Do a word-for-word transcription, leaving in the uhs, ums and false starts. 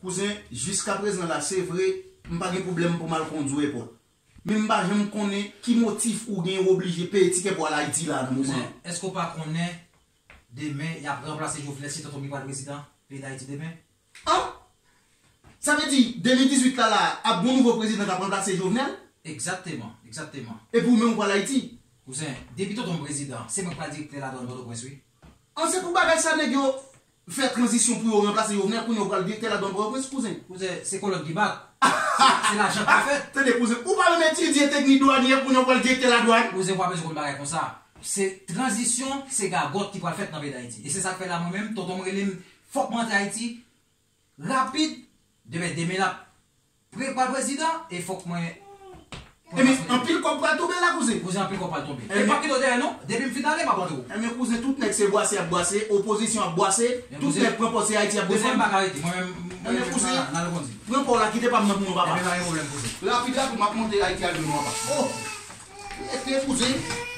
Kouzen, jiskaprezan la, se vre, m pa gen pwoblèm pou m al kondwi w èpòt. Men m pa janm konnen ki motif ou gen ou oblije peye tikè pou al Ayiti la nan moman. Kouzen, èske w pa konnen demen y ap ranplase Jovenel, se tonton m ki pral prezidan peyi Dayiti demen? An? Sa vle di, de mil dizuit la, la, ap gon nouvo prezidan k ap ranplase Jovenel? Egzakteman, egzakteman. Epi ou menm ou pral Ayiti? Kouzen, depi tonton m prezidan, se mwen k pral direktè ladwann Pòtoprens, wi. An, se pou bagay sa nèg yo fè tranzisyon pou yo ranplase Jovenel, kounye a ou pral direktè ladwann Pòtoprens, kouzen. Kouzen, se kolòn ki bat. Se lajan k ap fèt. Tande, kouzen, ou pa menm etidye teknik dwanyè, kounye a ou pral direktè ladwann. Kouzen, ou pa bezwen konn bagay konsa. Se tranzisyon, se gagòt ki pral fèt nan peyi Dayiti. E se sa k fè la mwen menm, tonton m rele m, fòk mwen antre Ayiti, rapid, demen, demen l ap pre-, pral prezidan, e fòk mwen Ebyen, anpil kòb pral tonbe la, kouzen. Kouzen, anpil kòb pral tonbe. E pa kite w dèyè, non. Depi m fin ale, m ap antre w. Ebyen, kouzen, tout nèg se bwase y ap bwase, opozisyon ap bwase, tout nèg pran pòz se Ayiti y ap defann. Kouzen, m pa ka rete. Mwen menm, mwen menm, kouzen, n al kondi. Pran pa w la, kite pa m nan pou nou, papa. Ebyen, pa gen pwoblèm, kouzen. Rapid, rapid, m ap monte Ayiti al jwenn nou, papa. Oh! Rete, kouzen.